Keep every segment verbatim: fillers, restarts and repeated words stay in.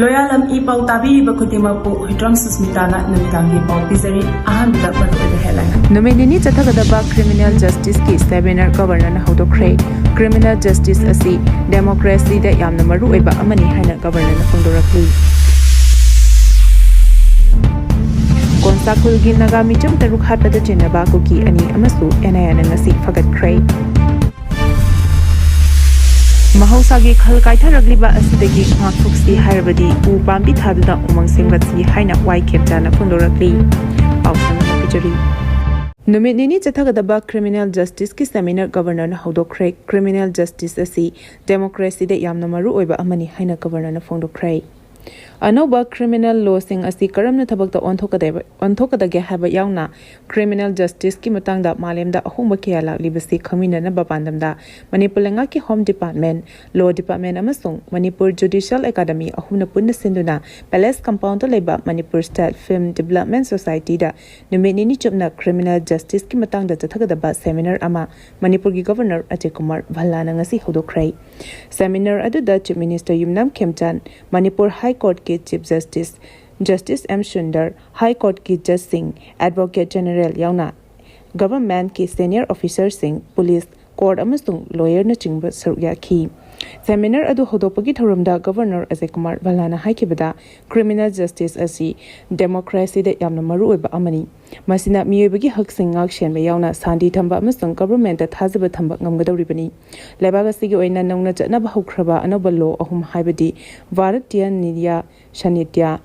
ꯂꯣꯌꯥꯂꯝ E ꯄꯥꯎ ꯇꯥꯕꯤꯔꯤꯕ ꯈꯨꯗꯤꯡꯃꯛꯄꯨ ꯍꯨꯏꯗ꯭ꯔꯣꯝ ꯁꯨꯁꯃꯤꯇꯥꯅ ꯅꯨꯃꯤꯗꯥꯡꯒꯤ ꯄꯥꯎ ꯄꯤꯖꯔꯤ꯫ ꯑꯍꯥꯟꯕꯗ ꯃꯔꯨꯑꯣꯏꯕ headline꯫ ꯅꯨꯃꯤꯠ ꯅꯤꯅꯤ ꯆꯠꯊꯒꯗꯕ criminal justiceꯀꯤ seminar governorꯅ ꯍꯧꯗꯣꯛꯈ꯭ꯔꯦ꯫ Criminal justice ꯑꯁꯤ democracyꯗ ꯌꯥꯝꯅ ꯃꯔꯨꯑꯣꯏꯕ ꯑꯃꯅꯤ ꯍꯥꯏꯅ governorꯅ ꯐꯣꯡꯗꯣꯔꯛꯂꯤ꯫ ꯀꯣꯟꯁꯥꯈꯨꯜꯒꯤ ꯅꯥꯒꯥ ꯃꯤꯆꯝ ꯇꯔꯨꯛ ꯍꯥꯠꯄꯗ ꯆꯤꯡꯅꯕ ꯀꯨꯀꯤ ꯑꯅꯤ ꯑꯃꯁꯨ NIAꯅ ꯉꯁꯤ ꯐꯒꯠꯈ꯭ꯔꯦ꯫ ꯃꯍꯧꯁꯥꯒꯤ ꯈꯜ ꯀꯥꯏꯊꯔꯛꯂꯤꯕ ꯑꯁꯤꯗꯒꯤ ꯉꯥꯛꯊꯣꯛꯁꯤ ꯍꯥꯏꯔꯕꯗꯤ ꯎ ꯄꯥꯝꯕꯤ ꯊꯥꯗꯨꯅ ꯎꯃꯪ ꯁꯦꯝꯒꯠꯁꯤ ꯍꯥꯏꯅ ꯋꯥꯏ ꯈꯦꯝꯆꯥꯅ ꯐꯣꯡꯗꯣꯔꯛꯂꯤ꯫ ꯄꯥꯎ ꯁꯟꯗꯣꯛꯅ ꯄꯤꯖꯔꯤ꯫ ꯅꯨꯃꯤꯠ ꯅꯤꯅꯤ ꯆꯠꯊꯒꯗꯕ criminal justiceꯀꯤ seminar governorꯅ ꯍꯧꯗꯣꯛꯈ꯭ꯔꯦ꯫ Criminal justice ꯑꯁꯤ democracyꯗ ꯌꯥꯝꯅ ꯃꯔꯨꯑꯣꯏꯕ ꯑꯃꯅꯤ ꯍꯥꯏꯅ governorꯅ ꯐꯣꯡꯗꯣꯛꯈ꯭ꯔꯦ꯫ ꯑꯅꯧꯕ criminal lawꯁꯤꯡ ꯑꯁꯤ ꯀꯔꯝꯅ ꯊꯕꯛꯇ ꯑꯣꯟꯊꯣꯛꯀꯗꯕ-, ꯑꯣꯟꯊꯣꯛꯀꯗꯒꯦ ꯍꯥꯏꯕ ꯌꯥꯎꯅ criminal justiceꯀꯤ ꯃꯇꯥꯡꯗ ꯃꯥꯂꯦꯝꯗ ꯑꯍꯣꯡꯕ ꯀꯌꯥ ꯂꯥꯛꯂꯤꯕꯁꯤ ꯈꯪꯃꯤꯟꯅꯅꯕ ꯄꯥꯟꯗꯝꯗ ꯃꯅꯤꯄꯨꯔ ꯂꯩꯉꯥꯛꯀꯤ Home Department, Law Department ꯑꯃꯁꯨꯡ ꯃꯅꯤꯄꯨꯔ Judicial Academy ꯑꯍꯨꯝꯅ ꯄꯨꯟꯅ ꯁꯤꯟꯗꯨꯅ Palace Compoundꯗ ꯂꯩꯕ Manipur State Film Development Societyꯗ ꯅꯨꯃꯤꯠ ꯅꯤꯅꯤ ꯆꯨꯞꯅ criminal justiceꯀꯤ ꯃꯇꯥꯡꯗ ꯆꯠꯊꯒꯗꯕ seminar ꯑꯃ ꯃꯅꯤꯄꯨꯔꯒꯤ Governor ꯑꯖꯌ ꯀꯨꯃꯥꯔ ꯚꯜꯂꯥꯅ ꯉꯁꯤ ꯍꯧꯗꯣꯛꯈ꯭ꯔꯦ꯫ Seminar ꯑꯗꯨꯗ Chief Minister Yumnam Khemchand, Manipur High Courtꯀꯤ Chief Justice, Justice M Sundar, High Courtꯀꯤ judgeꯁꯤꯡ, Advocate General ꯌꯥꯎꯅ governmentꯀꯤ senior officerꯁꯤꯡ, police, court ꯑꯃꯁꯨꯡ lawyerꯅꯆꯤꯡꯕ ꯁꯔꯨꯛ ꯌꯥꯈꯤ꯫ Seminar ꯑꯗꯨ ꯍꯧꯗꯣꯛꯄꯒꯤ ꯊꯧꯔꯝꯗ Governor Ajay Kumar ꯚꯜꯂꯥꯅ ꯍꯥꯏꯈꯤꯕꯗ, criminal justice ꯑꯁꯤ democracyꯗ ꯌꯥꯝꯅ ꯃꯔꯨꯑꯣꯏꯕ ꯑꯃꯅꯤ꯫ ꯃꯁꯤꯅ ꯃꯤꯑꯣꯏꯕꯒꯤ ꯍꯛꯁꯤꯡ ꯉꯥꯛ-ꯁꯦꯟꯕ ꯌꯥꯎꯅ ꯁꯥꯟꯇꯤ ꯊꯝꯕ ꯑꯃꯁꯨꯡ governmentꯇ ꯊꯥꯖꯕ ꯊꯝꯕ ꯉꯝꯒꯗꯧꯔꯤꯕꯅꯤ꯫ ꯂꯩꯕꯥꯛ ꯑꯁꯤꯒꯤ ꯑꯣꯏꯅ ꯅꯧꯅ ꯆꯠꯅꯕ ꯍꯧꯈ꯭ꯔꯕ ꯑꯅꯧꯕ law ꯑꯍꯨꯝ, ꯍꯥꯏꯕꯗꯤ Bharatiya Nyaya Sanhita,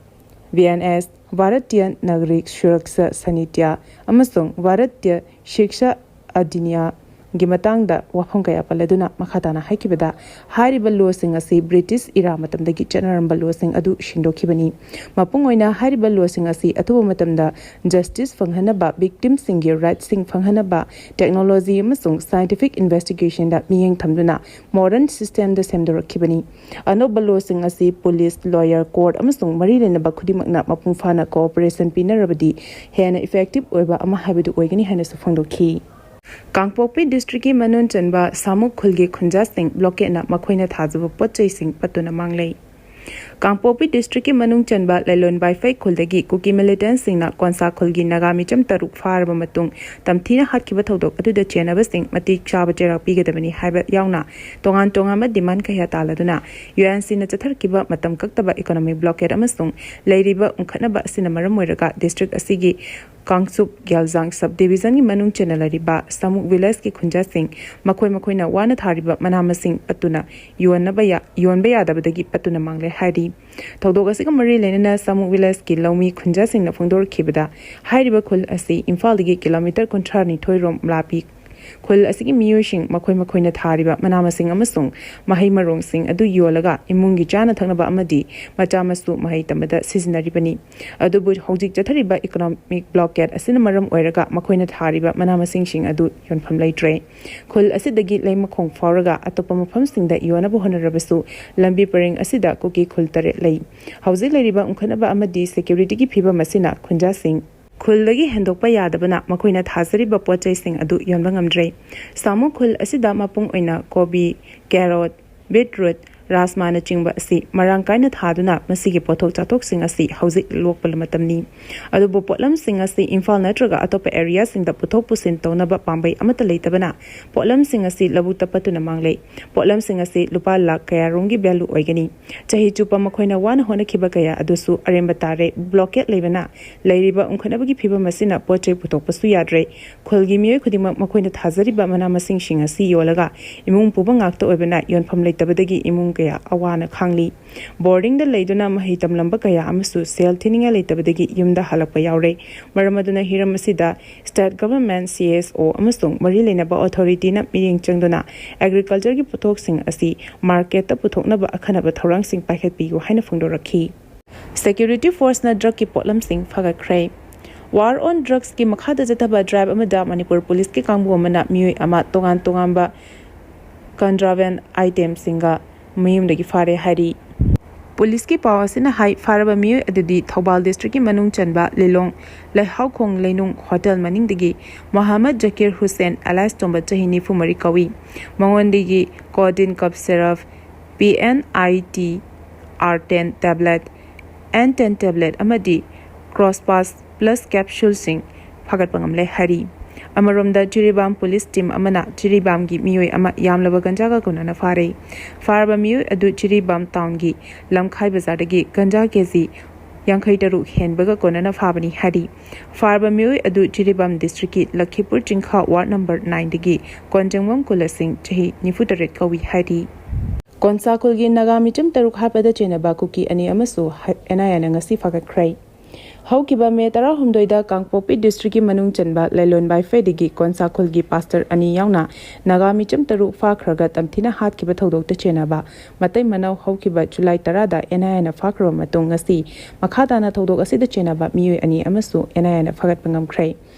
VNS, Bharatiya Nagarik Suraksha Sanhita ꯑꯃꯁꯨꯡ Bharatiya Shiksha Adhiniyamꯒꯤ ꯃꯇꯥꯡꯗ ꯋꯥꯐꯝ ꯀꯌꯥ ꯄꯜꯂꯗꯨꯅ ꯃꯈꯥ ꯇꯥꯅ ꯍꯥꯏꯈꯤꯕꯗ, ꯍꯥꯏꯔꯤꯕ lawꯁꯤꯡ ꯑꯁꯤ British era ꯃꯇꯝꯗꯒꯤ ꯆꯠꯅꯔꯝꯕ lawꯁꯤꯡ ꯑꯗꯨ ꯁꯦꯡꯗꯣꯛꯈꯤꯕꯅꯤ꯫ ꯃꯄꯨꯡ ꯑꯣꯏꯅ ꯍꯥꯏꯔꯤꯕ lawꯁꯤꯡ ꯑꯁꯤ ꯑꯊꯨꯕ ꯃꯇꯝꯗ justice ꯐꯪꯍꯟꯅꯕ, victimꯁꯤꯡꯒꯤ rightꯁꯤꯡ ꯐꯪꯍꯟꯅꯕ, technology ꯑꯃꯁꯨꯡ scientific investigationꯗ ꯃꯤꯠꯌꯦꯡ ꯊꯝꯗꯨꯅ modern systemꯗ ꯁꯦꯝꯗꯣꯔꯛꯈꯤꯕꯅꯤ꯫ ꯑꯅꯧꯕ lawꯁꯤꯡ ꯑꯁꯤ police, lawyer, court ꯑꯃꯁꯨꯡ ꯃꯔꯤ ꯂꯩꯅꯕ ꯈꯨꯗꯤꯡꯃꯛꯅ ꯃꯄꯨꯡ ꯐꯥꯅ cooperation ꯄꯤꯅꯔꯕꯗꯤ ꯍꯦꯟꯅ effective ꯑꯣꯏꯕ ꯑꯃ ꯍꯥꯏꯕꯗꯨ ꯑꯣꯏꯒꯅꯤ ꯍꯥꯏꯅꯁꯨ ꯐꯣꯡꯗꯣꯛꯈꯤ꯫ ꯀꯥꯡꯄꯣꯛꯄꯤ districtꯀꯤ ꯃꯅꯨꯡ ꯆꯟꯕ ꯁꯥꯃꯨꯛ ꯈꯨꯜꯒꯤ ꯈꯨꯟꯖꯥꯁꯤꯡ blockadena ꯃꯈꯣꯏꯅ ꯊꯥꯖꯕ ꯄꯣꯠ ꯆꯩꯁꯤꯡ ꯄꯠꯇꯨꯅ ꯃꯥꯡꯂꯩ꯫ ꯀꯥꯡꯄꯣꯛꯄꯤ ꯗꯤꯁꯇ꯭ꯔꯤꯛꯀꯤ ꯃꯅꯨꯡ ꯆꯟꯕ ꯂꯩꯂꯣꯟ ꯕꯥꯏꯐꯩ ꯈꯨꯜꯗꯒꯤ ꯀꯨꯀꯤ ꯃꯤꯂꯤꯇꯦꯟꯁꯤꯡꯅ ꯀꯣꯟꯁꯥ ꯈꯨꯜꯒꯤ ꯅꯥꯒꯥ ꯃꯤꯆꯝ ꯇꯔꯨꯛ ꯐꯥꯔꯕ ꯃꯇꯨꯡ ꯇꯝꯊꯤꯅ ꯍꯥꯠꯈꯤꯕ ꯊꯧꯗꯣꯛ ꯑꯗꯨꯗ ꯆꯦꯟꯅꯕꯁꯤꯡ ꯃꯇꯤꯛ ꯆꯥꯕ ꯆꯩꯔꯥꯛ ꯄꯤꯒꯗꯕꯅꯤ ꯍꯥꯏꯕ ꯌꯥꯎꯅ ꯇꯣꯉꯥꯟ ꯇꯣꯉꯥꯟꯕ ꯗꯤꯃꯥꯟ ꯀꯌꯥ ꯇꯥꯜꯂꯗꯨꯅ ꯌꯨ ꯑꯦꯟ ꯁꯤꯅ ꯆꯠꯊꯔꯛꯈꯤꯕ ꯃꯇꯝ ꯀꯛꯇꯕ ꯏꯀꯣꯅꯣꯃꯤꯛ ꯕ꯭ꯂꯣꯀꯦꯠ ꯑꯃꯁꯨꯡ ꯂꯩꯔꯤꯕ ꯎꯪꯈꯠꯅꯕ ꯑꯁꯤꯅ ꯃꯔꯝ ꯑꯣꯏꯔꯒ ꯗꯤꯁꯇ꯭ꯔꯤꯛ ꯑꯁꯤꯒꯤ ꯀꯥꯡꯆꯨꯞ ꯒꯦꯜꯖꯥꯡ ꯁꯕ ꯗꯤꯕꯤꯖꯟꯒꯤ ꯃꯅꯨꯡ ꯆꯟꯅ ꯂꯩꯔꯤꯕ ꯁꯥꯃꯨꯛ ꯚꯤꯂꯦꯖꯀꯤ ꯈꯨꯟꯖꯥꯁꯤꯡ ꯃꯈꯣꯏ ꯃꯈꯣꯏꯅ ꯋꯥꯅ ꯊꯥꯔꯤꯕ ꯃꯅꯥ ꯃꯁꯤꯡ ꯄꯠꯇꯨꯅ ꯌꯣꯟꯅꯕ ꯌꯥ-, ꯌꯣꯟꯕ ꯌꯥꯗꯕꯗꯒꯤ ꯄꯠꯇꯨꯅ ꯃꯥꯡꯂꯦ ꯍꯥꯏꯔꯤ꯫ ꯊꯧꯗꯣꯛ ꯑꯁꯤꯒ ꯃꯔꯤ ꯂꯩꯅꯅ ꯁꯥꯃꯨꯛ ꯚꯤꯂꯦꯖꯀꯤ ꯂꯧꯃꯤ ꯈꯨꯟꯖꯥꯁꯤꯡꯅ ꯐꯣꯡꯗꯣꯔꯛꯈꯤꯕꯗ ꯍꯥꯏꯔꯤꯕ ꯈꯨꯜ ꯑꯁꯤ ꯏꯝꯐꯥꯜꯗꯒꯤ ꯀꯤꯂꯣꯃꯤꯇꯔ ꯀꯨꯟꯊ꯭ꯔꯥ ꯅꯤꯊꯣꯏ ꯔꯣꯝ ꯂꯥꯞꯄꯤ꯫ ꯈꯨꯜ ꯑꯁꯤꯒꯤ ꯃꯤꯑꯣꯏꯁꯤꯡ ꯃꯈꯣꯏ ꯃꯈꯣꯏꯅ ꯊꯥꯔꯤꯕ ꯃꯅꯥ ꯃꯁꯤꯡ ꯑꯃꯁꯨꯡ ꯃꯍꯩ ꯃꯔꯣꯡꯁꯤꯡ ꯑꯗꯨ ꯌꯣꯜꯂꯒ ꯏꯃꯨꯡꯒꯤ ꯆꯥꯅ ꯊꯛꯅꯕ ꯑꯃꯗꯤ ꯃꯆꯥ ꯃꯁꯨ ꯃꯍꯩ ꯇꯝꯕꯗ ꯁꯤꯖꯤꯟꯅꯔꯤꯕꯅꯤ꯫ ꯑꯗꯨꯕꯨ ꯍꯧꯖꯤꯛ ꯆꯠꯊꯔꯤꯕ ꯏꯀꯣꯅꯣꯃꯤꯛ ꯕ꯭ꯂꯣꯀꯦꯠ ꯑꯁꯤꯅ ꯃꯔꯝ ꯑꯣꯏꯔꯒ ꯃꯈꯣꯏꯅ ꯊꯥꯔꯤꯕ ꯃꯅꯥ ꯃꯁꯤꯡꯁꯤꯡ ꯑꯗꯨ ꯌꯣꯟꯐꯝ ꯂꯩꯇ꯭ꯔꯦ꯫ ꯈꯨꯜ ꯑꯁꯤꯗꯒꯤ ꯂꯩꯃꯈꯣꯡ ꯐꯥꯎꯔꯒ ꯑꯇꯣꯞꯄ ꯃꯐꯝꯁꯤꯡꯗ ꯌꯣꯟꯅꯕ ꯍꯣꯠꯅꯔꯕꯁꯨ ꯂꯝꯕꯤ ꯄꯔꯦꯡ ꯑꯁꯤꯗ ꯀꯨꯀꯤ ꯈꯨꯜ ꯇꯔꯦꯠ ꯂꯩ꯫ ꯍꯧꯖꯤꯛ ꯂꯩꯔꯤꯕ ꯎꯪꯈꯠꯅꯕ ꯑꯃꯗꯤ ꯁꯦꯀ꯭ꯌꯨꯔꯤꯇꯤꯒꯤ ꯐꯤꯕꯝ ꯑꯁꯤꯅ ꯈꯨꯟꯖꯥꯁꯤꯡ ꯈꯨꯜꯗꯒꯤ ꯍꯦꯟꯗꯣꯛꯄ ꯌꯥꯗꯕꯅ ꯃꯈꯣꯏꯅ ꯊꯥꯖꯔꯤꯕ ꯄꯣꯠ ꯆꯩꯁꯤꯡ ꯑꯗꯨ ꯌꯣꯟꯕ ꯉꯝꯗ꯭ꯔꯦ꯫ ꯁꯥꯃꯨ ꯈꯨꯜ ꯑꯁꯤꯗ ꯃꯄꯨꯡ ꯑꯣꯏꯅ ꯀꯣꯕꯤ, ꯀꯦꯔꯣꯠ, ꯕꯤꯠꯔꯨꯠ, ꯔꯥꯖꯃꯥꯅꯆꯤꯡꯕ ꯑꯁꯤ ꯃꯔꯥꯡ ꯀꯥꯏꯅ ꯊꯥꯗꯨꯅ ꯃꯁꯤꯒꯤ ꯄꯣꯠꯊꯣꯛ ꯆꯥꯊꯣꯛꯁꯤꯡ ꯑꯁꯤ ꯍꯧꯖꯤꯛ ꯂꯣꯛꯄ ꯃꯇꯝꯅꯤ꯫ ꯑꯗꯨꯕꯨ ꯄꯣꯠꯂꯝꯁꯤꯡ ꯑꯁꯤ ꯏꯝꯐꯥꯜ ꯅꯠꯇ꯭ꯔꯒ ꯑꯇꯣꯞꯄ ꯑꯦꯔꯤꯌꯥꯁꯤꯡꯗ ꯄꯨꯊꯣꯛ ꯄꯨꯁꯤꯟ ꯇꯧꯅꯕ ꯄꯥꯝꯕꯩ ꯑꯃꯠꯇ ꯂꯩꯇꯕꯅ ꯄꯣꯠꯂꯝꯁꯤꯡ ꯑꯁꯤ ꯂꯧꯕꯨꯛꯇ ꯄꯠꯇꯨꯅ ꯃꯥꯡꯂꯦ꯫ ꯄꯣꯠꯂꯝꯁꯤꯡ ꯑꯁꯤ ꯂꯨꯄꯥ ꯂꯥꯈ ꯀꯌꯥꯔꯣꯝꯒꯤ ꯚꯦꯂꯨ ꯑꯣꯏꯒꯅꯤ꯫ ꯆꯍꯤ ꯆꯨꯞꯄ ꯃꯈꯣꯏꯅ ꯋꯥꯅ ꯍꯣꯠꯅꯈꯤꯕ ꯀꯌꯥ ꯑꯗꯨꯁꯨ ꯑꯔꯦꯝꯕ ꯇꯥꯔꯦ꯫ ꯕ꯭ꯂꯣꯀꯦꯠ ꯂꯩꯕꯅ ꯂꯩꯔꯤꯕ ꯎꯪꯈꯠꯅꯕꯒꯤ ꯐꯤꯕꯝ ꯑꯁꯤꯅ ꯄꯣꯠ ꯆꯩ ꯄꯨꯊꯣꯛꯄꯁꯨ ꯌꯥꯗ꯭ꯔꯦ꯫ ꯈꯨꯜꯒꯤ ꯃꯤꯑꯣꯏ ꯈꯨꯗꯤꯡꯃꯛ ꯃꯈꯣꯏꯅ ꯊꯥꯖꯔꯤꯕ ꯃꯅꯥ ꯃꯁꯤꯡꯁꯤꯡ ꯑꯁꯤ ꯌꯣꯜꯂꯒ ꯏꯃꯨꯡ ꯄꯨꯕ ꯉꯥꯛꯇ ꯑꯣꯏꯕꯅ ꯌꯣꯟꯐꯝ ꯂꯩꯇꯕꯗꯒꯤ ꯏꯃꯨꯡ ꯀꯌꯥ ꯑꯋꯥꯅ ꯈꯥꯡꯂꯤ꯫ ꯕꯣꯔꯗꯤꯡꯗ ꯂꯩꯗꯨꯅ ꯃꯍꯩ ꯇꯝꯂꯝꯕ ꯀꯌꯥ ꯑꯃꯁꯨ ꯁꯦꯜ ꯊꯤꯅꯤꯡꯉꯥꯏ ꯂꯩꯇꯕꯗꯒꯤ ꯌꯨꯝꯗ ꯍꯜꯂꯛꯄ ꯌꯥꯎꯔꯦ꯫ ꯃꯔꯝ ꯑꯗꯨꯅ ꯍꯤꯔꯝ ꯑꯁꯤꯗ ꯁ꯭ꯇꯦꯠ ꯒꯚꯔꯟꯃꯦꯟꯠ, ꯁꯤ ꯑꯦꯁ ꯑꯣ ꯑꯃꯁꯨꯡ ꯃꯔꯤ ꯂꯩꯅꯕ ꯑꯣꯊꯣꯔꯤꯇꯤꯅ ꯃꯤꯠꯌꯦꯡ ꯆꯪꯗꯨꯅ ꯑꯦꯒ꯭ꯔꯤꯀꯜꯆꯔꯒꯤ ꯄꯣꯠꯊꯣꯛꯁꯤꯡ ꯑꯁꯤ ꯃꯥꯔꯀꯦꯠꯇ ꯄꯨꯊꯣꯛꯅꯕ ꯑꯈꯟꯅꯕ ꯊꯧꯔꯥꯡꯁꯤꯡ ꯄꯥꯏꯈꯠꯄꯤꯌꯨ ꯍꯥꯏꯅ ꯐꯣꯡꯗꯣꯔꯛꯈꯤ꯫ ꯁꯦꯀ꯭ꯌꯨꯔꯤꯇꯤ ꯐꯣꯔꯁꯅ ꯗ꯭ꯔꯒꯀꯤ ꯄꯣꯠꯂꯝꯁꯤꯡ ꯐꯥꯒꯠꯈ꯭ꯔꯦ꯫ ꯋꯥꯔ ꯑꯣꯟ ꯗ꯭ꯔꯒꯁꯀꯤ ꯃꯈꯥꯗ ꯆꯠꯊꯕ ꯗ꯭ꯔꯥꯏꯕ ꯑꯃꯗ ꯃꯅꯤꯄꯨꯔ ꯄꯨꯂꯤꯁꯀꯤ ꯀꯥꯡꯕꯨ ꯑꯃꯅ ꯃꯤꯑꯣꯏ ꯑꯃ ꯇꯣꯉꯥꯟ ꯇꯣꯉꯥꯟꯕ ꯀꯟꯇ꯭ꯔꯥꯕꯦꯟ ꯑꯥꯏꯇꯦꯝꯁꯤꯡꯒ ꯃꯌꯨꯝꯗꯒꯤ ꯐꯥꯔꯦ ꯍꯥꯏꯔꯤ꯫ ꯄꯨꯂꯤꯁꯀꯤ ꯄꯥꯎ ꯑꯁꯤꯅ ꯍꯥꯏ, ꯐꯥꯔꯕ ꯃꯤꯑꯣꯏ ꯑꯗꯨꯗꯤ ꯊꯧꯕꯥꯜ ꯗꯤꯁꯇ꯭ꯔꯤꯛꯀꯤ ꯃꯅꯨꯡ ꯆꯟꯕ ꯂꯤꯂꯣꯡ ꯂꯩꯍꯥꯎꯈꯣꯡ ꯂꯩꯅꯨꯡ ꯍꯣꯇꯦꯜ ꯃꯅꯤꯡꯗꯒꯤ ꯃꯣꯍꯥꯃꯗ ꯖꯀꯤꯔ ꯍꯨꯁꯦꯟ ꯑꯦꯂꯥꯏꯁ ꯇꯣꯝꯕ, ꯆꯍꯤ ꯅꯤꯐꯨ ꯃꯔꯤ ꯀꯧꯏ꯫ ꯃꯉꯣꯟꯗꯒꯤ codeine cough syrup, P N I T, R ten tablet, N ten tablet ꯑꯃꯗꯤ Crosspass Plus capsuleꯁꯤꯡ ꯐꯥꯒꯠꯄ ꯉꯝꯂꯦ ꯍꯥꯏꯔꯤ꯫ ꯑꯃꯔꯣꯝꯗ ꯖꯤꯔꯤꯕꯥꯝ ꯄꯨꯂꯤꯁ ꯇꯤꯝ ꯑꯃꯅ ꯖꯤꯔꯤꯕꯥꯝꯒꯤ ꯃꯤꯑꯣꯏ ꯑꯃ ꯌꯥꯝꯂꯕ ꯒꯟꯖꯥꯒ ꯀꯣꯟꯅꯅ ꯐꯥꯔꯦ꯫ ꯐꯥꯔꯕ ꯃꯤꯑꯣꯏ ꯑꯗꯨ ꯖꯤꯔꯤꯕꯥꯝ ꯇꯥꯎꯟꯒꯤ ꯂꯝꯈꯥꯏ ꯕꯖꯥꯔꯗꯒꯤ ꯒꯟꯖꯥ ꯀꯦꯖꯤ ꯌꯥꯡꯈꯩ ꯇꯔꯨꯛ ꯍꯦꯟꯕꯒ ꯀꯣꯟꯅꯅ ꯐꯥꯕꯅꯤ ꯍꯥꯏꯔꯤ꯫ ꯐꯥꯔꯕ ꯃꯤꯑꯣꯏ ꯑꯗꯨ ꯖꯤꯔꯤꯕꯥꯝ ꯗꯤꯁꯇ꯭ꯔꯤꯛꯀꯤ ꯂꯈꯤꯄꯨꯔ ꯆꯤꯡꯈꯥ ꯋꯥꯔꯗ ꯅꯝꯕꯔ ꯅꯥꯏꯟꯗꯒꯤ ꯀꯣꯟꯖꯪꯕꯝ ꯀꯨꯂꯁꯤꯡ, ꯆꯍꯤ ꯅꯤꯐꯨ ꯇꯔꯦꯠ ꯀꯧꯏ ꯍꯥꯏꯔꯤ꯫ ꯀꯣꯟꯁꯥ ꯈꯨꯜꯒꯤ ꯅꯥꯒꯥ ꯃꯤꯆꯝ ꯇꯔꯨꯛ ꯍꯥꯠꯄꯗ ꯆꯦꯟꯅꯕ ꯀꯨꯀꯤ ꯑꯅꯤ ꯑꯃꯁꯨ ꯑꯦꯟ ꯑꯥꯏ ꯑꯦꯅ ꯉꯁꯤ ꯐꯥꯒꯠꯈ꯭ꯔꯦ꯫ ꯍꯧꯈꯤꯕ ꯃꯦ ꯇꯔꯥꯍꯨꯝꯗꯣꯏꯗ ꯀꯥꯡꯄꯣꯛꯄꯤ ꯗꯤꯁꯇ꯭ꯔꯤꯛꯀꯤ ꯃꯅꯨꯡ ꯆꯟꯕ ꯂꯩꯂꯣꯟ ꯕꯥꯏꯐꯩꯗꯒꯤ ꯀꯣꯟꯁꯥ ꯈꯨꯜꯒꯤ ꯄꯥꯁꯇꯔ ꯑꯅꯤ ꯌꯥꯎꯅ ꯅꯥꯒꯥ ꯃꯤꯆꯝ ꯇꯔꯨꯛ ꯐꯥꯈ꯭ꯔꯒ ꯇꯝꯊꯤꯅ ꯍꯥꯠꯈꯤꯕ ꯊꯧꯗꯣꯛꯇ ꯆꯦꯟꯅꯕ ꯃꯇꯩ ꯃꯅꯥꯎ ꯍꯧꯈꯤꯕ ꯖꯨꯂꯥꯏ ꯇꯔꯥꯗ ꯑꯦꯟ ꯑꯥꯏ ꯑꯦꯅ ꯐꯥꯈ꯭ꯔꯕ ꯃꯇꯨꯡ ꯉꯁꯤ ꯃꯈꯥ ꯇꯥꯅ ꯊꯧꯗꯣꯛ ꯑꯁꯤꯗ ꯆꯦꯟꯅꯕ ꯃꯤꯑꯣꯏ ꯑꯅꯤ ꯑꯃꯁꯨ ꯑꯦꯟ ꯑꯥꯏ ꯑꯦꯅ ꯐꯥꯒꯠꯄ ꯉꯝꯈ꯭ꯔꯦ꯫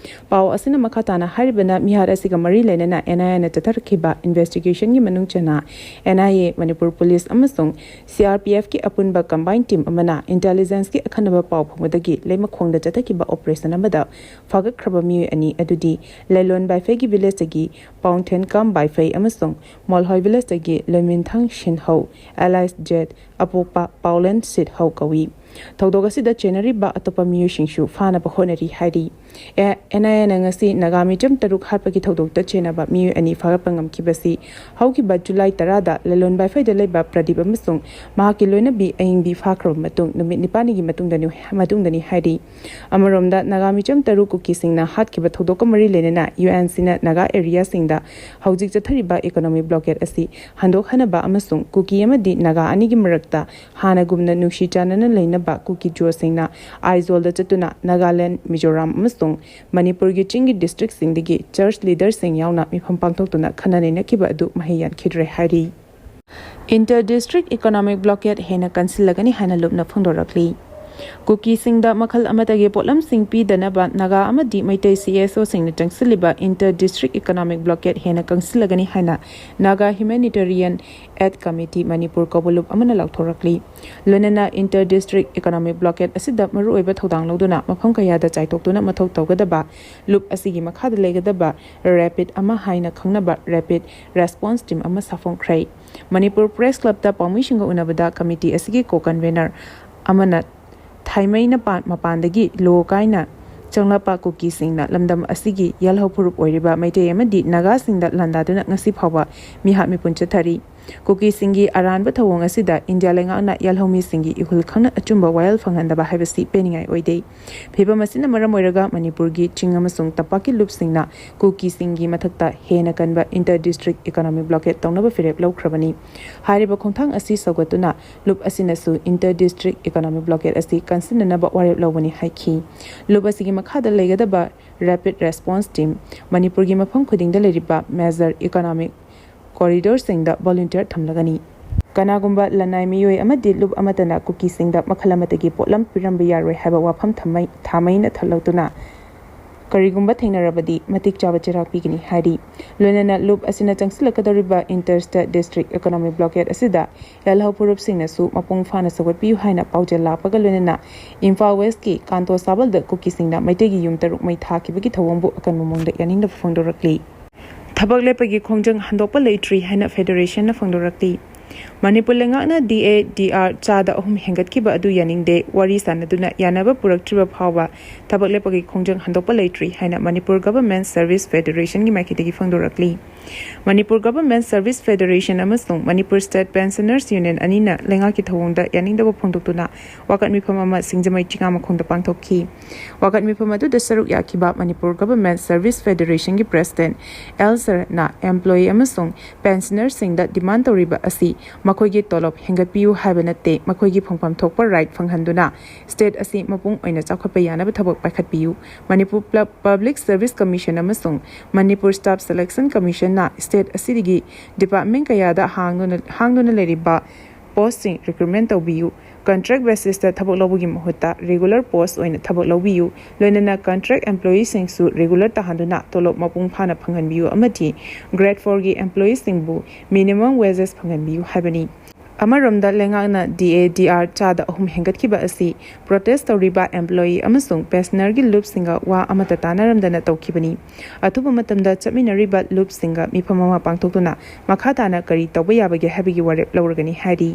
ꯄꯥꯎ ꯑꯁꯤꯅ ꯃꯈꯥ ꯇꯥꯅ ꯍꯥꯏꯔꯤꯕꯅ ꯃꯤꯍꯥꯠ ꯑꯁꯤꯒ ꯃꯔꯤ ꯂꯩꯅꯅ ꯑꯦꯟ ꯑꯥꯏ ꯑꯦꯅ ꯆꯠꯊꯔꯛꯈꯤꯕ ꯏꯟꯚꯦꯁꯇꯤꯒꯦꯁꯟꯒꯤ ꯃꯅꯨꯡ ꯆꯟꯅ N I A, Manipur police ꯑꯃꯁꯨꯡ ꯁꯤ ꯑꯥꯔ ꯄꯤ ꯑꯦꯐꯀꯤ ꯑꯄꯨꯟꯕ ꯀꯝꯕꯥꯏꯟ ꯇꯤꯝ ꯑꯃꯅ ꯏꯟꯇꯦꯂꯤꯖꯦꯟꯁꯀꯤ ꯑꯈꯟꯅꯕ ꯄꯥꯎ ꯐꯪꯕꯗꯒꯤ ꯂꯩꯃꯈꯣꯡꯗ ꯆꯠꯊꯈꯤꯕ ꯑꯣꯄꯔꯦꯁꯟ ꯑꯃꯗ ꯐꯥꯒꯠꯈ꯭ꯔꯕ ꯃꯤꯑꯣꯏ ꯑꯅꯤ ꯑꯗꯨꯗꯤ ꯂꯩꯂꯣꯟ ꯕꯥꯏꯐꯩꯒꯤ ꯚꯤꯂꯦꯖꯇꯒꯤ ꯄꯥꯎꯟꯊꯦꯟꯀꯥꯝ ꯕꯥꯏꯐꯩ ꯑꯃꯁꯨꯡ ꯃꯣꯜꯍꯣꯏ ꯚꯤꯂꯦꯖꯇꯒꯤ ꯂꯣꯏꯃꯤꯟꯊꯪ ꯁꯤꯟꯍꯧ, alias ꯖꯦꯠ, ꯑꯄꯣꯛꯄ ꯄꯥꯎꯂꯦꯟ ꯁꯤꯠꯍꯧ ꯀꯧꯏ꯫ ꯊꯧꯗꯣꯛ ꯑꯁꯤꯗ ꯆꯦꯟꯅꯔꯤꯕ ꯑꯇꯣꯞꯄ ꯃꯤꯑꯣꯏꯁꯤꯡꯁꯨ ꯐꯥꯅꯕ ꯍꯣꯠꯅꯔꯤ ꯍꯥꯏꯔꯤ꯫ ꯑꯦ-, ꯑꯦꯟ ꯑꯥꯏ ꯑꯦꯅ ꯉꯁꯤ ꯅꯥꯒꯥ ꯃꯤꯆꯝ ꯇꯔꯨꯛ ꯍꯥꯠꯄꯒꯤ ꯊꯧꯗꯣꯛꯇ ꯆꯦꯟꯅꯕ ꯃꯤꯑꯣꯏ ꯑꯅꯤ ꯐꯥꯒꯠꯄ ꯉꯝꯈꯤꯕꯁꯤ ꯍꯧꯈꯤꯕ ꯖꯨꯂꯥꯏ ꯇꯔꯥꯗ ꯂꯂꯣꯟ ꯕꯥꯏꯐꯩꯗ ꯂꯩꯕ ꯄ꯭ꯔꯗꯤꯞ ꯑꯃꯁꯨꯡ ꯃꯍꯥꯛꯀꯤ ꯂꯣꯏꯅꯕꯤ ꯑꯌꯤꯡꯕꯤ ꯐꯥꯈ꯭ꯔꯕ ꯃꯇꯨꯡ ꯅꯨꯃꯤꯠ ꯅꯤꯄꯥꯜꯅꯤꯒꯤ ꯃꯇꯨꯡꯗꯅꯤ, ꯃꯇꯨꯡꯗꯅꯤ ꯍꯥꯏꯔꯤ꯫ ꯑꯃꯔꯣꯝꯗ ꯅꯥꯒꯥ ꯃꯤꯆꯝ ꯇꯔꯨꯛ ꯀꯨꯀꯤꯁꯤꯡꯅ ꯍꯥꯠꯈꯤꯕ ꯊꯧꯗꯣꯛꯀ ꯃꯔꯤ ꯂꯩꯅꯅ ꯌꯨ ꯑꯦꯟ ꯁꯤꯅ ꯅꯥꯒꯥ ꯑꯦꯔꯤꯌꯥꯁꯤꯡꯗ ꯍꯧꯖꯤꯛ ꯆꯠꯊꯔꯤꯕ ꯏꯀꯣꯅꯣꯃꯤꯛ ꯕ꯭ꯂꯣꯀꯦꯠ ꯑꯁꯤ ꯍꯟꯗꯣꯛꯍꯟꯅꯕ ꯑꯃꯁꯨꯡ ꯀꯨꯀꯤ ꯑꯃꯗꯤ ꯅꯥꯒꯥ ꯑꯅꯤꯒꯤ ꯃꯔꯛꯇ ꯍꯥꯟꯅꯒꯨꯝꯅ ꯅꯨꯡꯁꯤ ꯆꯥꯟꯅꯅ ꯂꯩꯅꯕ ꯀꯨꯀꯤ ꯖꯣꯁꯤꯡꯅ ꯑꯥꯏꯖꯣꯜꯗ ꯆꯠꯇꯨꯅ ꯅꯥꯒꯥꯂꯦꯟ, ꯃꯤꯖꯣꯔꯥꯝ ꯑꯃꯁꯨꯡ ꯃꯅꯤꯄꯨꯔꯒꯤ ꯆꯤꯡꯒꯤ ꯗꯤꯁꯇ꯭ꯔꯤꯛꯁꯤꯡꯗꯒꯤ ꯆꯔꯆ ꯂꯤꯗꯔꯁꯤꯡ ꯌꯥꯎꯅ ꯃꯤꯐꯝ ꯄꯥꯡꯊꯣꯛꯇꯨꯅ ꯈꯟꯅ ꯅꯩꯅꯈꯤꯕ ꯑꯗꯨ ꯃꯍꯩ ꯌꯥꯟꯈꯤꯗ꯭ꯔꯦ ꯍꯥꯏꯔꯤ꯫ ꯏꯟꯇꯔ ꯗꯤꯁꯇ꯭ꯔꯤꯛ ꯏꯀꯣꯅꯣꯃꯤꯛ ꯕ꯭ꯂꯣꯀꯦꯠ ꯍꯦꯟꯅ ꯀꯟꯁꯤꯜꯂꯒꯅꯤ ꯍꯥꯏꯅ ꯂꯨꯞꯅ ꯐꯣꯡꯗꯣꯔꯛꯂꯤ꯫ ꯀꯨꯀꯤꯁꯤꯡꯗ ꯃꯈꯜ ꯑꯃꯠꯇꯒꯤ ꯄꯣꯠꯂꯝꯁꯤꯡ ꯄꯤꯗꯅꯕ ꯅꯥꯒꯥ ꯑꯃꯗꯤ ꯃꯩꯇꯩ ꯁꯤ ꯑꯦꯁ ꯑꯣꯁꯤꯡꯅ ꯆꯪꯁꯤꯜꯂꯤꯕ ꯏꯟꯇꯔ ꯗꯤꯁꯇ꯭ꯔꯤꯛ ꯏꯀꯣꯅꯣꯃꯤꯛ ꯕ꯭ꯂꯣꯀꯦꯠ ꯍꯦꯟꯅ ꯀꯪꯁꯤꯜꯂꯒꯅꯤ ꯍꯥꯏꯅ Naga humanitarian aid committee Manipur ꯀꯧꯕ ꯂꯨꯞ ꯑꯃꯅ ꯂꯥꯎꯊꯣꯔꯛꯂꯤ꯫ ꯂꯣꯏꯅꯅ ꯏꯟꯇꯔ ꯗꯤꯁꯇ꯭ꯔꯤꯛ ꯏꯀꯣꯅꯣꯃꯤꯛ ꯕ꯭ꯂꯣꯀꯦꯠ ꯑꯁꯤꯗ ꯃꯔꯨꯑꯣꯏꯕ ꯊꯧꯗꯥꯡ ꯂꯧꯗꯨꯅ ꯃꯐꯝ ꯀꯌꯥꯗ ꯆꯥꯏꯊꯣꯛꯇꯨꯅ ꯃꯊꯧ ꯇꯧꯒꯗꯕ ꯂꯨꯞ ꯑꯁꯤꯒꯤ ꯃꯈꯥꯗ ꯂꯩꯒꯗꯕ ꯔꯦꯄꯤꯗ ꯑꯃ ꯍꯥꯏꯅ ꯈꯪꯅꯕ ꯔꯦꯄꯤꯗ ꯔꯦꯁꯄꯣꯟꯁ ꯇꯤꯝ ꯑꯃ ꯁꯥꯐꯣꯡꯈ꯭ꯔꯦ꯫ ꯃꯅꯤꯄꯨꯔ ꯄ꯭ꯔꯦꯁ ꯀ꯭ꯂꯕꯇ ꯄꯥꯎꯃꯤꯁꯤꯡꯒ ꯎꯅꯕꯗ ꯀꯃꯤꯇꯤ ꯑꯁꯤꯒꯤ ꯀꯣ ꯀꯟꯚꯦꯅꯔ ꯑꯃꯅ ꯊꯥꯏꯃꯩꯅ ꯄꯥꯟ-, ꯃꯄꯥꯟꯗꯒꯤ ꯂꯣ ꯀꯥꯏꯅ ꯆꯪꯂꯛꯄ ꯀꯨꯀꯤꯁꯤꯡꯅ ꯂꯝꯗꯝ ꯑꯁꯤꯒꯤ ꯌꯦꯜꯍꯧ ꯐꯨꯔꯨꯞ ꯑꯣꯏꯔꯤꯕ ꯃꯩꯇꯩ ꯑꯃꯗꯤ ꯅꯥꯒꯥꯁꯤꯡꯗ ꯂꯥꯟꯗꯥꯗꯨꯅ ꯉꯁꯤ ꯐꯥꯎꯕ ꯃꯤꯍꯥꯠ ꯃꯤꯄꯨꯟ ꯆꯠꯊꯔꯤ꯫ ꯀꯨꯀꯤꯁꯤꯡꯒꯤ ꯑꯔꯥꯟꯕ ꯊꯧꯑꯣꯡ ꯑꯁꯤꯗ ꯏꯟꯗꯤꯌꯥ ꯂꯩꯉꯥꯛꯅ ꯌꯦꯜꯍꯧꯃꯤꯁꯤꯡꯒꯤ ꯏꯍꯨꯜ ꯈꯪꯅ ꯑꯆꯨꯝꯕ ꯋꯥꯌꯦꯜ ꯐꯪꯍꯟꯗꯕ ꯍꯥꯏꯕꯁꯤ ꯄꯦꯟꯅꯤꯡꯉꯥꯏ ꯑꯣꯏꯗꯦ꯫ ꯐꯤꯕꯝ ꯑꯁꯤꯅ ꯃꯔꯝ ꯑꯣꯏꯔꯒ ꯃꯅꯤꯄꯨꯔꯒꯤ ꯆꯤꯡ ꯑꯃꯁꯨꯡ ꯇꯝꯄꯥꯛꯀꯤ ꯂꯨꯞꯁꯤꯡꯅ ꯀꯨꯀꯤꯁꯤꯡꯒꯤ ꯃꯊꯛꯇ ꯍꯦꯟꯅ ꯀꯟꯕ ꯏꯟꯇꯔ ꯗꯤꯁꯇ꯭ꯔꯤꯛ ꯏꯀꯣꯅꯣꯃꯤꯛ ꯕ꯭ꯂꯣꯀꯦꯠ ꯇꯧꯅꯕ ꯐꯤꯔꯦꯞ ꯂꯧꯈ꯭ꯔꯕꯅꯤ꯫ ꯍꯥꯏꯔꯤꯕ ꯈꯣꯡꯊꯥꯡ ꯑꯁꯤ ꯁꯧꯒꯠꯇꯨꯅ ꯂꯨꯞ ꯑꯁꯤꯅꯁꯨ ꯏꯟꯇꯔ ꯗꯤꯁꯇ꯭ꯔꯤꯛ ꯏꯀꯣꯅꯣꯃꯤꯛ ꯕ꯭ꯂꯣꯀꯦꯠ ꯑꯁꯤ ꯀꯟꯁꯤꯟꯅꯅꯕ ꯋꯥꯔꯦꯞ ꯂꯧꯕꯅꯤ ꯍꯥꯏꯈꯤ꯫ ꯂꯨꯞ ꯑꯁꯤꯒꯤ ꯃꯈꯥꯗ ꯂꯩꯒꯗꯕ ꯔꯦꯄꯤꯗ ꯔꯦꯁꯄꯣꯟꯁ ꯇꯤꯝ ꯃꯅꯤꯄꯨꯔꯒꯤ ꯃꯐꯝ ꯈꯨꯗꯤꯡꯗ ꯂꯩꯔꯤꯕ ꯃꯦꯖꯔ ꯏꯀꯣꯅꯣꯃꯤꯛ ꯀꯣꯔꯤꯗꯣꯔꯁꯤꯡꯗ ꯚꯣꯂꯨꯟꯇꯤꯌꯔ ꯊꯝꯂꯒꯅꯤ꯫ ꯀꯅꯥꯒꯨꯝꯕ ꯂꯅꯥꯏ ꯃꯤꯑꯣꯏ ꯑꯃꯗꯤ ꯂꯨꯞ ꯑꯃꯠꯇꯅ ꯀꯨꯀꯤꯁꯤꯡꯗ ꯃꯈꯜ ꯑꯃꯠꯇꯒꯤ ꯄꯣꯠꯂꯝ ꯄꯤꯔꯝꯕ ꯌꯥꯔꯣꯏ ꯍꯥꯏꯕ ꯋꯥꯐꯝ ꯊꯝꯃꯩ-, ꯊꯥꯃꯩꯅ ꯊꯜꯂꯧꯗꯨꯅ ꯀꯔꯤꯒꯨꯝꯕ ꯊꯦꯡꯅꯔꯕꯗꯤ ꯃꯇꯤꯛ ꯆꯥꯕ ꯆꯩꯔꯥꯛ ꯄꯤꯒꯅꯤ ꯍꯥꯏꯔꯤ꯫ ꯂꯣꯏꯅꯅ ꯂꯨꯞ ꯑꯁꯤꯅ ꯆꯪꯁꯤꯜꯂꯛꯀꯗꯧꯔꯤꯕ inter state district economic blockade ꯑꯁꯤꯗ ꯌꯦꯜꯍꯧ ꯐꯨꯔꯨꯞꯁꯤꯡꯅꯁꯨ ꯃꯄꯨꯡ ꯐꯥꯅ ꯁꯧꯒꯠꯄꯤꯌꯨ ꯍꯥꯏꯅ ꯄꯥꯎꯖꯦꯜ ꯂꯥꯛꯄꯒ ꯂꯣꯏꯅꯅ ꯏꯝꯐꯥꯜ ꯋꯦꯁꯀꯤ ꯀꯥꯟꯇꯣ ꯁꯥꯕꯜꯗ ꯀꯨꯀꯤꯁꯤꯡꯅ ꯃꯩꯇꯩꯒꯤ ꯌꯨꯝ ꯇꯔꯨꯛ ꯃꯩ ꯊꯥꯈꯤꯕꯒꯤ ꯊꯧꯑꯣꯡꯕꯨ ꯑꯀꯟꯕ ꯃꯑꯣꯡꯗ ꯌꯥꯅꯤꯡꯗꯕ ꯐꯣꯡꯗꯣꯔꯛꯂꯤ꯫ ꯊꯕꯛ ꯂꯦꯞꯄꯒꯤ ꯈꯣꯡꯖꯪ ꯍꯟꯗꯣꯛꯄ ꯂꯩꯇ꯭ꯔꯤ ꯍꯥꯏꯅ ꯐꯦꯗꯔꯦꯁꯟꯅ ꯐꯣꯡꯗꯣꯔꯛꯂꯤ꯫ ꯃꯅꯤꯄꯨꯔ ꯂꯩꯉꯥꯛꯅ ꯗꯤ ꯑꯦ ꯗꯤ ꯑꯥꯔ ꯆꯥꯗ ꯑꯍꯨꯝ ꯍꯦꯟꯒꯠꯈꯤꯕ ꯑꯗꯨ ꯌꯥꯅꯤꯡꯗꯦ, ꯋꯥꯔꯤ ꯁꯥꯟꯅꯗꯨꯅ ꯌꯥꯅꯕ ꯄꯨꯔꯛꯇ꯭ꯔꯤꯕ ꯐꯥꯎꯕ ꯊꯕꯛ ꯂꯦꯞꯄꯒꯤ ꯈꯣꯡꯖꯪ ꯍꯟꯗꯣꯛꯄ ꯂꯩꯇ꯭ꯔꯤ ꯍꯥꯏꯅ ꯃꯅꯤꯄꯨꯔ ꯒꯚꯔꯟꯃꯦꯟꯠ ꯁꯔꯚꯤꯁ ꯐꯦꯗꯔꯦꯁꯟꯒꯤ ꯃꯥꯏꯀꯩꯗꯒꯤ ꯐꯣꯡꯗꯣꯔꯛꯂꯤ꯫ ꯃꯅꯤꯄꯨꯔ ꯒꯚꯔꯟꯃꯦꯟꯠ ꯁꯔꯚꯤꯁ ꯐꯦꯗꯔꯦꯁꯟ ꯑꯃꯁꯨꯡ ꯃꯅꯤꯄꯨꯔ ꯁ꯭ꯇꯦꯠ ꯄꯦꯟꯁꯅꯔꯁ ꯌꯨꯅꯤꯌꯟ ꯑꯅꯤꯅ ꯂꯩꯉꯥꯛꯀꯤ ꯊꯧꯑꯣꯡꯗ ꯌꯥꯅꯤꯡꯗꯕ ꯐꯣꯡꯗꯣꯛꯇꯨꯅ ꯋꯥꯀꯠ ꯃꯤꯐꯝ ꯑꯃ ꯁꯤꯡꯖꯃꯩ ꯆꯤꯉꯥꯃꯈꯣꯡꯗ ꯄꯥꯡꯊꯣꯛꯈꯤ꯫ ꯋꯥꯀꯠ ꯃꯤꯐꯝ ꯑꯗꯨꯗ ꯁꯔꯨꯛ ꯌꯥꯈꯤꯕ ꯃꯅꯤꯄꯨꯔ ꯒꯚꯔꯟꯃꯦꯟꯠ ꯁꯔꯚꯤꯁ ꯐꯦꯗꯔꯦꯁꯟꯒꯤ ꯄ꯭ꯔꯦꯁꯤꯗꯦꯟꯠ ꯑꯦꯜ ꯁꯔꯅ ꯑꯦꯝꯄ꯭ꯂꯣꯌꯤ ꯑꯃꯁꯨꯡ ꯄꯦꯟꯁꯅꯔꯁꯤꯡꯗ ꯗꯤꯃꯥꯟ ꯇꯧꯔꯤꯕ ꯑꯁꯤ ꯃꯈꯣꯏꯒꯤ ꯇꯣꯂꯣꯞ ꯍꯦꯟꯒꯠꯄꯤꯌꯨ ꯍꯥꯏꯕ ꯅꯠꯇꯦ, ꯃꯈꯣꯏꯒꯤ ꯐꯪꯐꯝ ꯊꯣꯛꯄ ꯔꯥꯏꯠ ꯐꯪꯍꯟꯗꯨꯅ ꯁ꯭ꯇꯦꯠ ꯑꯁꯤ ꯃꯄꯨꯡ ꯑꯣꯏꯅ ꯆꯥꯎꯈꯠꯄ ꯌꯥꯅꯕ ꯊꯕꯛ ꯄꯥꯏꯈꯠꯄꯤꯌꯨ꯫ ꯃꯅꯤꯄꯨꯔ ꯄ꯭ꯂ-, ꯄꯕ꯭ꯂꯤꯛ ꯁꯔꯚꯤꯁ ꯀꯃꯤꯁꯟ ꯑꯃꯁꯨꯡ ꯃꯅꯤꯄꯨꯔ ꯁ꯭ꯇꯥꯐ ꯁꯦꯂꯦꯛꯁꯟ ꯀꯃꯤꯁꯟꯅ ꯁ꯭ꯇꯦꯠ ꯑꯁꯤꯗꯒꯤ ꯗꯤꯄꯥꯔꯠꯃꯦꯟꯠ ꯀꯌꯥꯗ ꯍꯥꯡꯗꯨꯅ, ꯍꯥꯡꯗꯨꯅ ꯂꯩꯔꯤꯕ ꯄꯣꯁꯁꯤꯡ ꯔꯤꯀ꯭ꯔꯨꯠꯃꯦꯟ ꯇꯧꯕꯤꯌꯨ꯫ ꯀꯟꯇ꯭ꯔꯦꯛ ꯕꯦꯁꯤꯁꯇ ꯊꯕꯛ ꯂꯧꯕꯒꯤ ꯃꯍꯨꯠꯇ ꯔꯤꯒꯨꯂꯔ ꯄꯣꯁ ꯑꯣꯏꯅ ꯊꯕꯛ ꯂꯧꯕꯤꯌꯨ꯫ ꯂꯣꯏꯅꯅ ꯀꯟꯇ꯭ꯔꯦꯛ ꯑꯦꯝꯄ꯭ꯂꯣꯌꯤꯁꯤꯡꯁꯨ ꯔꯤꯒꯨꯂꯔ ꯇꯥꯍꯟꯗꯨꯅ ꯇꯣꯂꯣꯞ ꯃꯄꯨꯡ ꯐꯥꯅ ꯐꯪꯍꯟꯕꯤꯌꯨ ꯑꯃꯗꯤ ꯒ꯭ꯔꯦꯗ ꯐꯣꯔꯒꯤ ꯑꯦꯝꯄ꯭ꯂꯣꯌꯤꯁꯤꯡꯕꯨ ꯃꯤꯅꯤꯃꯝ ꯋꯦꯖꯦꯁ ꯐꯪꯍꯟꯕꯤꯌꯨ ꯍꯥꯏꯕꯅꯤ꯫ ꯑꯃꯔꯣꯝꯗ ꯂꯩꯉꯥꯛꯅ ꯗꯤ ꯑꯦ ꯗꯤ ꯑꯥꯔ ꯆꯥꯗ ꯑꯍꯨꯝ ꯍꯦꯟꯒꯠꯈꯤꯕ ꯑꯁꯤ ꯄ꯭ꯔꯣꯇꯦꯁ ꯇꯧꯔꯤꯕ ꯑꯦꯝꯄ꯭ꯂꯣꯌꯤ ꯑꯃꯁꯨꯡ ꯄꯦꯟꯁꯅꯔꯒꯤ ꯂꯨꯞꯁꯤꯡꯒ ꯋꯥ ꯑꯃꯠꯇ ꯇꯥꯟꯅꯔꯝꯗꯅ ꯇꯧꯈꯤꯕꯅꯤ꯫ ꯑꯊꯨꯕ ꯃꯇꯝꯗ ꯆꯠꯃꯤꯟꯅꯔꯤꯕ ꯂꯨꯞꯁꯤꯡꯒ ꯃꯤꯐꯝ ꯑꯃ ꯄꯥꯡꯊꯣꯛꯇꯨꯅ ꯃꯈꯥ ꯇꯥꯅ ꯀꯔꯤ ꯇꯧꯕ ꯌꯥꯕꯒꯦ ꯍꯥꯏꯕꯒꯤ ꯋꯥꯔꯦꯞ ꯂꯧꯔꯒꯅꯤ ꯍꯥꯏꯔꯤ꯫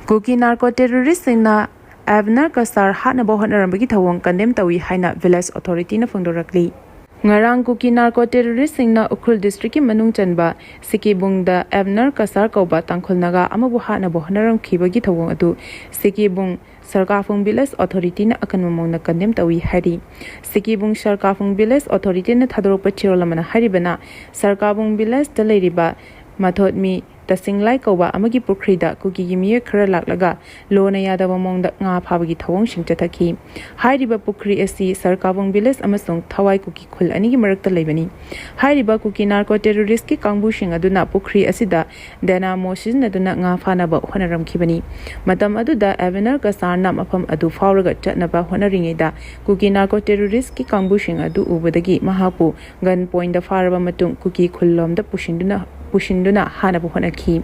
ꯀꯨꯀꯤ ꯅꯥꯔꯀꯣ ꯇꯦꯔꯣꯔꯤꯁꯁꯤꯡꯅ ꯑꯦꯕꯅꯔ ꯀꯁꯥꯔ ꯍꯥꯠꯅꯕ ꯍꯣꯠꯅꯔꯝꯕꯒꯤ ꯊꯧꯑꯣꯡ ꯀꯟꯗꯦꯝ ꯇꯧꯏ ꯍꯥꯏꯅ ꯚꯤꯂꯦꯖ ꯑꯣꯊꯣꯔꯤꯇꯤꯅ ꯐꯣꯡꯗꯣꯔꯛꯂꯤ꯫ ꯉꯔꯥꯡ ꯀꯨꯀꯤ ꯅꯥꯔꯀꯣ ꯇꯦꯔꯣꯔꯤꯁꯁꯤꯡꯅ ꯎꯈ꯭ꯔꯨꯜ ꯗꯤꯁꯇ꯭ꯔꯤꯛꯀꯤ ꯃꯅꯨꯡ ꯆꯟꯕ ꯁꯤꯀꯤꯕꯨꯡꯗ ꯑꯦꯕꯅꯔ ꯀꯁꯥꯔ ꯀꯧꯕ ꯇꯥꯡꯈꯨꯜ ꯅꯥꯒꯥ ꯑꯃꯕꯨ ꯍꯥꯠꯅꯕ ꯍꯣꯠꯅꯔꯝꯈꯤꯕꯒꯤ ꯊꯧꯑꯣꯡ ꯑꯗꯨ ꯁꯤꯀꯤꯕꯨꯡ ꯁꯔꯀꯥꯐꯨꯡ ꯚꯤꯂꯦꯖ ꯑꯣꯊꯣꯔꯤꯇꯤꯅ ꯑꯀꯟꯕ ꯃꯑꯣꯡꯗ ꯀꯟꯗꯦꯝ ꯇꯧꯏ ꯍꯥꯏꯔꯤ꯫ ꯁꯤꯀꯤꯕꯨꯡ ꯁꯔꯀꯥꯐꯨꯡ ꯚꯤꯂꯦꯖ ꯑꯣꯊꯣꯔꯤꯇꯤꯅ ꯊꯥꯗꯣꯔꯛꯄ ꯆꯦꯔꯣꯜ ꯑꯃꯅ ꯍꯥꯏꯔꯤꯕꯅ, ꯁꯔꯀꯥꯐꯨꯡ ꯚꯤꯂꯦꯖꯇ ꯂꯩꯔꯤꯕ ꯃꯊꯣꯠꯃꯤ ꯇꯁꯤꯡꯂꯥꯏ ꯀꯧꯕ ꯑꯃꯒꯤ ꯄꯨꯈ꯭ꯔꯤꯗ ꯀꯨꯀꯤꯒꯤ ꯃꯤꯑꯣꯏ ꯈꯔ ꯂꯥꯛꯂꯒ ꯂꯣꯅ ꯌꯥꯗꯕ ꯃꯑꯣꯡꯗ ꯉꯥ ꯐꯥꯕꯒꯤ ꯊꯧꯑꯣꯡꯁꯤꯡ ꯆꯠꯊꯈꯤ꯫ ꯍꯥꯏꯔꯤꯕ ꯄꯨꯈ꯭ꯔꯤ ꯑꯁꯤ ꯁꯔꯀꯥꯕꯨꯡ ꯚꯤꯂꯦꯖ ꯑꯃꯁꯨꯡ ꯊꯋꯥꯏ ꯀꯨꯀꯤ ꯈꯨꯜ ꯑꯅꯤꯒꯤ ꯃꯔꯛꯇ ꯂꯩꯕꯅꯤ꯫ ꯍꯥꯏꯔꯤꯕ ꯀꯨꯀꯤ ꯅꯥꯔꯀꯣ ꯇꯦꯔꯣꯔꯤꯁꯀꯤ ꯀꯥꯡꯕꯨꯁꯤꯡ ꯑꯗꯨꯅ ꯄꯨꯈ꯭ꯔꯤ ꯑꯁꯤꯗ ꯗꯦꯅꯥꯃꯣ ꯁꯤꯖꯤꯟꯅꯗꯨꯅ ꯉꯥ ꯐꯥꯅꯕ ꯍꯣꯠꯅꯔꯝꯈꯤꯕꯅꯤ꯫ ꯃꯇꯝ ꯑꯗꯨꯗ ꯑꯦꯕꯦꯅꯔ ꯀꯁꯥꯔꯅ ꯃꯐꯝ ꯑꯗꯨ ꯐꯥꯎꯔꯒ ꯆꯠꯅꯕ ꯍꯣꯠꯅꯔꯤꯉꯩꯗ ꯀꯨꯀꯤ ꯅꯥꯔꯀꯣ ꯇꯦꯔꯣꯔꯤꯁꯀꯤ ꯀꯥꯡꯕꯨꯁꯤꯡ ꯑꯗꯨ ꯎꯕꯗꯒꯤ ꯃꯍꯥꯛꯄꯨ ꯒꯟ ꯄꯣꯏꯟꯗ ꯐꯥꯔꯕ ꯃꯇꯨꯡ ꯀꯨꯀꯤ ꯈꯨꯜꯂꯣꯝꯗ ꯄꯨꯁꯤꯟꯗꯨꯅ ꯄꯨꯁꯤꯟꯗꯨꯅ ꯍꯥꯠꯅꯕ ꯍꯣꯠꯅꯈꯤ꯫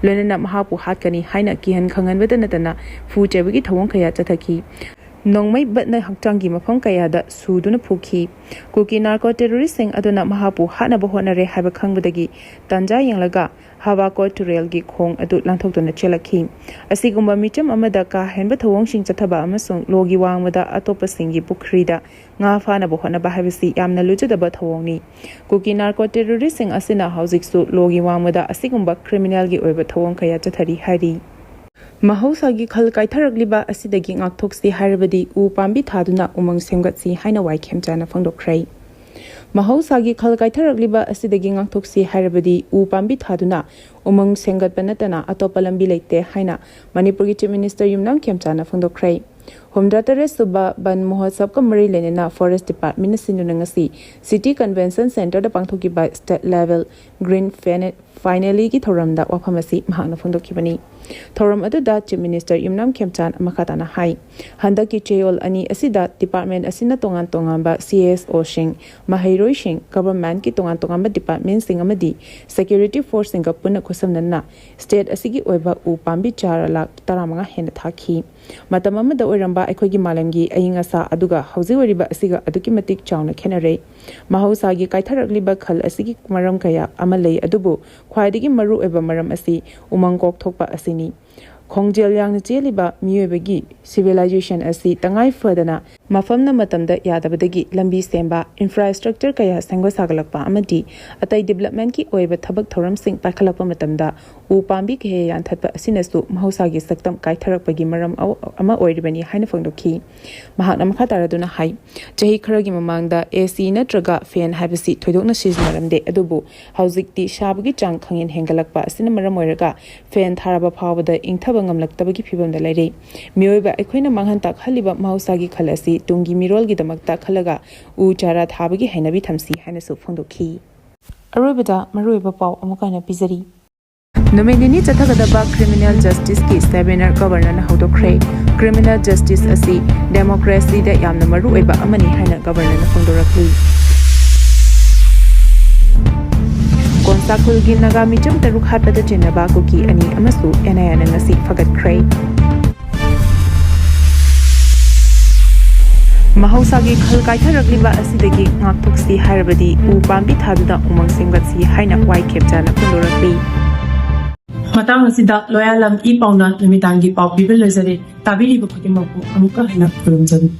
ꯂꯣꯏꯅꯅ ꯃꯍꯥꯛꯄꯨ ꯍꯥꯠꯀꯅꯤ ꯍꯥꯏꯅ ꯀꯤꯍꯟ ꯈꯪꯍꯟꯕꯗ ꯅꯠꯇꯅ ꯐꯨ ꯆꯩꯕꯒꯤ ꯊꯧꯑꯣꯡ ꯀꯌꯥ ꯆꯠꯊꯈꯤ꯫ ꯅꯣꯡꯃꯩ ꯕꯠꯅ ꯍꯛꯆꯥꯡꯒꯤ ꯃꯐꯝ ꯀꯌꯥꯗ ꯁꯨꯗꯨꯅ ꯐꯨꯈꯤ꯫ ꯀꯨꯀꯤ ꯅꯥꯔꯀꯣ ꯇꯦꯔꯣꯔꯤꯁꯁꯤꯡ ꯑꯗꯨꯅ ꯃꯍꯥꯛꯄꯨ ꯍꯥꯠꯅꯕ ꯍꯣꯠꯅꯔꯦ ꯍꯥꯏꯕ ꯈꯪꯕꯗꯒꯤ ꯇꯥꯟꯖꯥ ꯌꯦꯡꯂꯒ ꯍꯋꯥꯀꯣ ꯇꯨꯔꯦꯜꯒꯤ ꯈꯣꯡ ꯑꯗꯨ ꯂꯥꯟꯊꯣꯛꯇꯨꯅ ꯆꯦꯜꯂꯛꯈꯤ꯫ ꯑꯁꯤꯒꯨꯝꯕ ꯃꯤꯆꯝ ꯑꯃꯗ ꯀꯥ ꯍꯦꯟꯕ ꯊꯧꯑꯣꯡꯁꯤꯡ ꯆꯠꯊꯕ ꯑꯃꯁꯨꯡ ꯂꯣꯒꯤ ꯋꯥꯡꯃꯗ ꯑꯇꯣꯞꯄꯁꯤꯡꯒꯤ ꯄꯨꯈ꯭ꯔꯤꯗ ꯉꯥ ꯐꯥꯅꯕ ꯍꯣꯠꯅꯕ ꯍꯥꯏꯕꯁꯤ ꯌꯥꯝꯅ ꯂꯨꯖꯗꯕ ꯊꯧꯑꯣꯡꯅꯤ꯫ ꯀꯨꯀꯤ ꯅꯥꯔꯀꯣ ꯇꯦꯔꯣꯔꯤꯁꯁꯤꯡ ꯑꯁꯤꯅ ꯍꯧꯖꯤꯛꯁꯨ ꯂꯣꯒꯤ ꯋꯥꯡꯃꯗ ꯑꯁꯤꯒꯨꯝꯕ ꯀ꯭ꯔꯤꯃꯤꯅꯦꯜꯒꯤ ꯑꯣꯏꯕ ꯊꯧꯑꯣꯡ ꯀꯌꯥ ꯆꯠꯊꯔꯤ ꯍꯥꯏꯔꯤ꯫ ꯃꯍꯧꯁꯥꯒꯤ ꯈꯜ ꯀꯥꯏꯊꯔꯛꯂꯤꯕ ꯑꯁꯤꯗꯒꯤ ꯉꯥꯛꯊꯣꯛꯁꯤ ꯍꯥꯏꯔꯕꯗꯤ ꯎ ꯄꯥꯝꯕꯤ ꯊꯥꯗꯨꯅ ꯎꯃꯪ ꯁꯦꯝꯒꯠꯁꯤ ꯍꯥꯏꯅ ꯋꯥꯏꯈꯦꯝꯆꯥꯅ ꯐꯣꯡꯗꯣꯛꯈ꯭ꯔꯦ꯫ ꯃꯍꯧꯁꯥꯒꯤ ꯈꯜ ꯀꯥꯏꯊꯔꯛꯂꯤꯕ ꯑꯁꯤꯗꯒꯤ ꯉꯥꯛꯊꯣꯛꯁꯤ ꯍꯥꯏꯔꯕꯗꯤ ꯎ ꯄꯥꯝꯕꯤ ꯊꯥꯗꯨꯅ ꯎꯃꯪ ꯁꯦꯝꯒꯠꯄ ꯅꯠꯇꯅ ꯑꯇꯣꯞꯄ ꯂꯝꯕꯤ ꯂꯩꯇꯦ ꯍꯥꯏꯅ ꯃꯅꯤꯄꯨꯔꯒꯤ ꯆꯤꯐ ꯃꯤꯅꯤꯁꯇꯔ ꯌꯨꯝꯅꯥꯝ ꯈꯦꯝꯆꯥꯅ ꯐꯣꯡꯗꯣꯛꯈ꯭ꯔꯦ꯫ ꯍꯨꯝꯗ꯭ꯔꯥ ꯇꯔꯦꯠ ꯁꯨꯕ ꯕꯟ ꯃꯍꯣꯠꯁꯕꯀ ꯃꯔꯤ ꯂꯩꯅꯅ ꯐꯣꯔꯦꯁ ꯗꯤꯄꯥꯔꯠꯃꯦꯟꯅ ꯁꯤꯟꯗꯨꯅ ꯉꯁꯤ ꯁꯤꯇꯤ ꯀꯟꯚꯦꯟꯁꯟ ꯁꯦꯟꯇꯔꯗ ꯄꯥꯡꯊꯣꯛꯈꯤꯕ ꯁ꯭ꯇꯦꯠ ꯂꯦꯚꯦꯜ ꯒ꯭ꯔꯤꯟ ꯐꯦꯅꯦ-, ꯐꯥꯏꯅꯦꯂꯤꯒꯤ ꯊꯧꯔꯝꯗ ꯋꯥꯐꯝ ꯑꯁꯤ ꯃꯍꯥꯛꯅ ꯐꯣꯡꯗꯣꯛꯈꯤꯕꯅꯤ꯫ ꯊꯧꯔꯝ ꯑꯗꯨꯗ Chief Minister ꯌꯨꯝꯅꯥꯝ ꯈꯦꯝꯆꯥꯟ ꯃꯈꯥ ꯇꯥꯅ ꯍꯥꯏ, ꯍꯟꯗꯛꯀꯤ ꯆꯌꯣꯜ ꯑꯅꯤ ꯑꯁꯤꯗ department ꯑꯁꯤꯅ ꯇꯣꯉꯥꯟ ꯇꯣꯉꯥꯟꯕ C S Oꯁꯤꯡ, ꯃꯍꯩꯔꯣꯏꯁꯤꯡ, governmentꯀꯤ ꯇꯣꯉꯥꯟ ꯇꯣꯉꯥꯟꯕ departmentꯁꯤꯡ ꯑꯃꯗꯤ security forceꯁꯤꯡꯒ ꯄꯨꯟꯅ ꯈꯨꯠꯁꯝꯅꯅ state ꯑꯁꯤꯒꯤ ꯑꯣꯏꯕ ꯎ ꯄꯥꯝꯕꯤ ꯆꯥꯔ ꯂꯥꯈ ꯇꯔꯥꯃꯉꯥ ꯍꯦꯟꯅ ꯊꯥꯈꯤ꯫ ꯃꯇꯝ ꯑꯃꯗ ꯑꯣꯏꯔꯝꯕ ꯑꯩꯈꯣꯏꯒꯤ ꯃꯥꯂꯦꯝꯒꯤ ꯑꯏꯪ ꯑꯁꯥ ꯑꯗꯨꯒ ꯍꯧꯖꯤꯛ ꯑꯣꯏꯔꯤꯕ ꯑꯁꯤꯒ ꯑꯗꯨꯛꯀꯤ ꯃꯇꯤꯛ ꯆꯥꯎꯅ ꯈꯦꯠꯅꯔꯦ꯫ ꯃꯍꯧꯁꯥꯒꯤ ꯀꯥꯏꯊꯔꯛꯂꯤꯕ ꯈꯜ ꯑꯁꯤꯒꯤ ꯃꯔꯝ ꯀꯌꯥ ꯑꯃ ꯂꯩ, ꯑꯗꯨꯕꯨ ꯈ꯭ꯋꯥꯏꯗꯒꯤ ꯃꯔꯨ ꯑꯣꯏꯕ ꯃꯔꯝ ꯑꯁꯤ ꯎꯃꯪ ꯀꯣꯛꯊꯣꯛꯄ ꯑꯁꯤꯅꯤ꯫ ꯈꯣꯡꯖꯦꯜ ꯌꯥꯡꯅ ꯆꯦꯜꯂꯤꯕ ꯃꯤꯑꯣꯏꯕꯒꯤ civilization ꯑꯁꯤ ꯇꯉꯥꯏ ꯐꯗꯅ ꯃꯐꯝꯅ ꯃꯇꯝꯗ ꯌꯥꯗꯕꯗꯒꯤ ꯂꯝꯕꯤ ꯁꯦꯝꯕ, infrastructure ꯀꯌꯥ ꯁꯦꯝꯒꯠ ꯁꯥꯒꯠꯂꯛꯄ ꯑꯃꯗꯤ ꯑꯇꯩ developmentꯀꯤ ꯑꯣꯏꯕ ꯊꯕꯛ ꯊꯧꯔꯝꯁꯤꯡ ꯄꯥꯏꯈꯠꯂꯛꯄ ꯃꯇꯝꯗ ꯎ ꯄꯥꯝꯕꯤ ꯀꯌꯥ ꯌꯥꯟꯊꯠꯄ ꯑꯁꯤꯅꯁꯨ ꯃꯍꯧꯁꯥꯒꯤ ꯁꯛꯇꯝ ꯀꯥꯏꯊꯔꯛꯄꯒꯤ ꯃꯔꯝ ꯑꯃ ꯑꯣꯏꯔꯤꯕꯅꯤ ꯍꯥꯏꯅ ꯐꯣꯡꯗꯣꯛꯈꯤ꯫ ꯃꯍꯥꯛꯅ ꯃꯈꯥ ꯇꯥꯔꯗꯨꯅ ꯍꯥꯏ, ꯆꯍꯤ ꯈꯔꯒꯤ ꯃꯃꯥꯡꯗ AC ꯅꯠꯇ꯭ꯔꯒ fan ꯍꯥꯏꯕꯁꯤ ꯊꯣꯏꯗꯣꯛꯅ ꯁꯤꯖꯤꯟꯅꯔꯝꯗꯦ, ꯑꯗꯨꯕꯨ ꯍꯧꯖꯤꯛꯇꯤ ꯁꯥꯕꯒꯤ ꯆꯥꯡ ꯈꯪꯍꯦꯟ ꯍꯦꯟꯒꯠꯂꯛꯄ ꯑꯁꯤꯅ ꯃꯔꯝ ꯑꯣꯏꯔꯒ fan ꯊꯥꯔꯕ ꯐꯥꯎꯕꯗ ꯏꯪꯊꯕ ꯉꯝꯂꯛꯇꯕꯒꯤ ꯐꯤꯚꯝꯗ ꯂꯩꯔꯦ꯫ ꯃꯤꯑꯣꯏꯕ ꯑꯩꯈꯣꯏꯅ ꯃꯥꯡꯍꯟ ꯇꯥꯛꯍꯜꯂꯤꯕ ꯃꯍꯧꯁꯥꯒꯤ ꯈꯜ ꯑꯁꯤ ꯇꯨꯡꯒꯤ ꯃꯤꯔꯣꯜꯒꯤꯗꯃꯛꯇ ꯈꯜꯂꯒ ꯎ ꯆꯥꯔꯥ ꯊꯥꯕꯒꯤ ꯍꯩꯅꯕꯤ ꯊꯝꯁꯤ ꯍꯥꯏꯅꯁꯨ ꯐꯣꯡꯗꯣꯛꯈꯤ꯫ ꯑꯔꯣꯏꯕꯗ ꯃꯔꯨꯑꯣꯏꯕ ꯄꯥꯎ ꯑꯃꯨꯛ ꯍꯟꯅ ꯄꯤꯖꯔꯤ꯫ ꯅꯨꯃꯤꯠ ꯅꯤꯅꯤ ꯆꯠꯊꯒꯗꯕ criminal justiceꯀꯤ seminar Governorꯅ ꯍꯧꯗꯣꯛꯈ꯭ꯔꯦ꯫ Criminal justice ꯑꯁꯤ democracyꯗ ꯌꯥꯝꯅ ꯃꯔꯨꯑꯣꯏꯕ ꯑꯃꯅꯤ ꯍꯥꯏꯅ Governorꯅ ꯐꯣꯡꯗꯣꯔꯛꯂꯤ꯫ ꯀꯣꯟꯁꯥꯈꯨꯜꯒꯤ ꯅꯥꯒꯥ ꯃꯤꯆꯝ ꯇꯔꯨꯛ ꯍꯥꯠꯄꯗ ꯆꯤꯡꯅꯕ ꯀꯨꯀꯤ ꯑꯅꯤ ꯑꯃꯁꯨ NIAꯅ ꯉꯁꯤ ꯐꯒꯠꯈ꯭ꯔꯦ꯫ ꯃꯍꯧꯁꯥꯒꯤ ꯈꯜ ꯀꯥꯏꯊꯔꯛꯂꯤꯕ ꯑꯁꯤꯗꯒꯤ ꯉꯥꯛꯊꯣꯛꯁꯤ ꯍꯥꯏꯔꯕꯗꯤ ꯎ ꯄꯥꯝꯕꯤ ꯊꯥꯗꯨꯅ ꯎꯃꯪ ꯁꯦꯝꯒꯠꯁꯤ ꯍꯥꯏꯅ ꯋꯥꯏ ꯈꯦꯝꯆꯥꯅ ꯐꯣꯡꯗꯣꯔꯛꯂꯤ꯫ ꯃꯇꯥꯡ ꯑꯁꯤꯗ ꯂꯣꯌꯥꯂꯝ ꯏ ꯄꯥꯎꯅ ꯅꯨꯃꯤꯗꯥꯡꯒꯤ ꯄꯥꯎ ꯄꯤꯕ ꯂꯣꯏꯖꯔꯦ꯫ ꯇꯥꯕꯤꯔꯤꯕ ꯈꯨꯗꯤꯡꯃꯛꯄꯨ ꯑꯃꯨꯛꯀ ꯍꯟꯅ ꯈꯨꯔꯨꯝꯖꯔꯤ꯫